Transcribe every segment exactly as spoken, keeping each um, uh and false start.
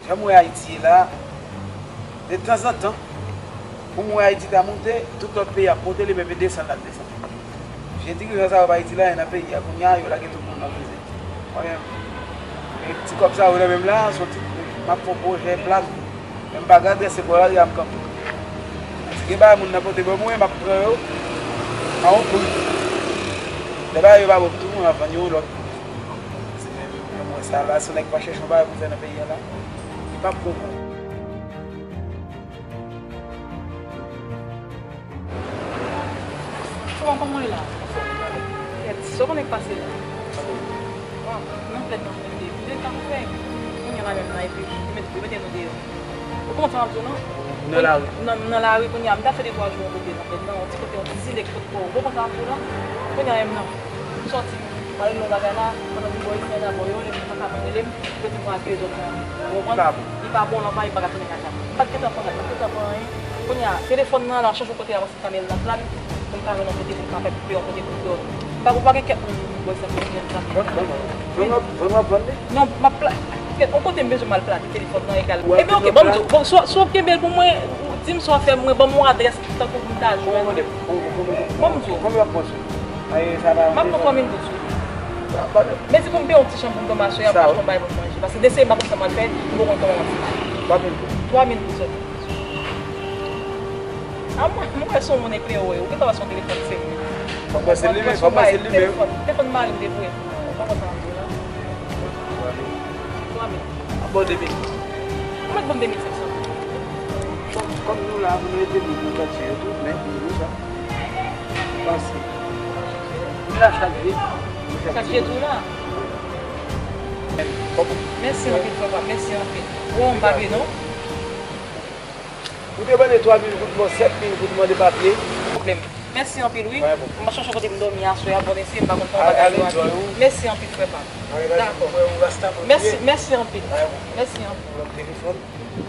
Jan m wè Ayiti ye la, de tanzantan, pou m wè Ayiti ta monte, tout lòt peyi ap monte, li menm li desann, l ap desann. Vye dirijan sa yo pa Ayiti la, nan peyi a kounye a, yo lage tout moun nan prizo. Mwen menm, e ti kòb sa yo nan men m la, se yon ti, m ap fè yon pwojè plat, men m pa ka adrese bò lari a m kanpe. Si gen bagay moun nan pote ban mwen, m ap pran yo a yon pri. Lè bagay yo pa bon pou tout moun, m ap vann yo yon lòt pri. Se menm jan m wè sa la, si yon nèg pa chèche yon bagay pou fè nan peyi a la, li p ap bon pou ou. Kòman, kòman w ye la? Kèt, sa w konnen k pase la? Waw, nan plèd nan mwen te vle k ap fè. Kounye a la menm la, epi yo mete, yo mete nou deyò. Ou konprann sa m ap di w, non? Nan lari. Nan, nan lari, kounye a, m ta fè de twa jou yon kote nan plèd nan, yon ti kote, yon ti zile ki pot kò. Ou konprann sa m ap di w, non? Kounye a menm nan. M sòti, m al nan bagay la, pandan m bò isit la, bò yo, lè m pa ka rele m, yo di m akeyi zòt la. Ou konprann? Li pa bon, li pa bon, li pa ka tounen kaka. M pa t gentan pran, m pa t gentan pran anyen. Kounye a, telefòn nan la, chanje kote a, paske kamera la plat, pou m ka jwenn yon kote, pou m ka fè koupe yon kote pou dòmi. M pa, ou pa gen kèt moun bò isit la, pou m jwenn sa. Vann, vann, vann, vann, vann, vann li? Non, m ap pla-, kèt, yon kote m bezwen m al plake telefòn nan, egal. Epi, oke, ban m di w, bon, si w, si w ap kenbe l pou mwen, ou di m sa w ap fè, mwen, ban m yon adrès, tankou pou m ta jwenn. Ban m di w. M ap pran twa mil goud sou li. Men di pou m peye yon ti chanm pou m dòmi aswè a, pou m achte yon bagay pou m manje. Paske de se m pa konn sa m al fè, m poko konn kòman m ap fè. Twa mil goud. Twa mil goud sèlman. A mwen, mwen wè se yon moun eklere w ye. Ou gentan wè se yon telefòn serye. Fò m wè se li menm, fò m wè se li menm. Telefòn, telefòn mari m te voye pou mwen. Ou pa konn sa m ap di w la. Twa mil. Twa mil. Bon, de mil. Ou mèt ban m de mil senk san. Kòm, kòm nou la, nou rete nou nan katye yo tou, men nou sa. Panse. Nou la chak jedi. Chak jedi w la. Mèsi anpil, papa. Mèsi anpil. Ou wè m pa vle, non? Ou te mande twa mil goud, mwen sèt mil goud, mande papye. Pwoblèm. Mèsi anpil, wi. Mwen bon. M ap chèche kote m dòmi aswè a, bon, mesye, m pa konn kòman bagay yo ale. Mèsi anpil, frè pa m. Dakò. Mèsi, mèsi anpil. Mèsi anpil. Telefòn,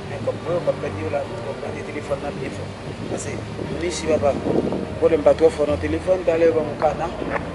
men kòb mwen yo p ap pèdi yo la tou, m ap gade telefòn nan byen fò. Paske nou isi, papa, pwoblèm pa twò fò nan telefòn, talè yo ban m yon kana.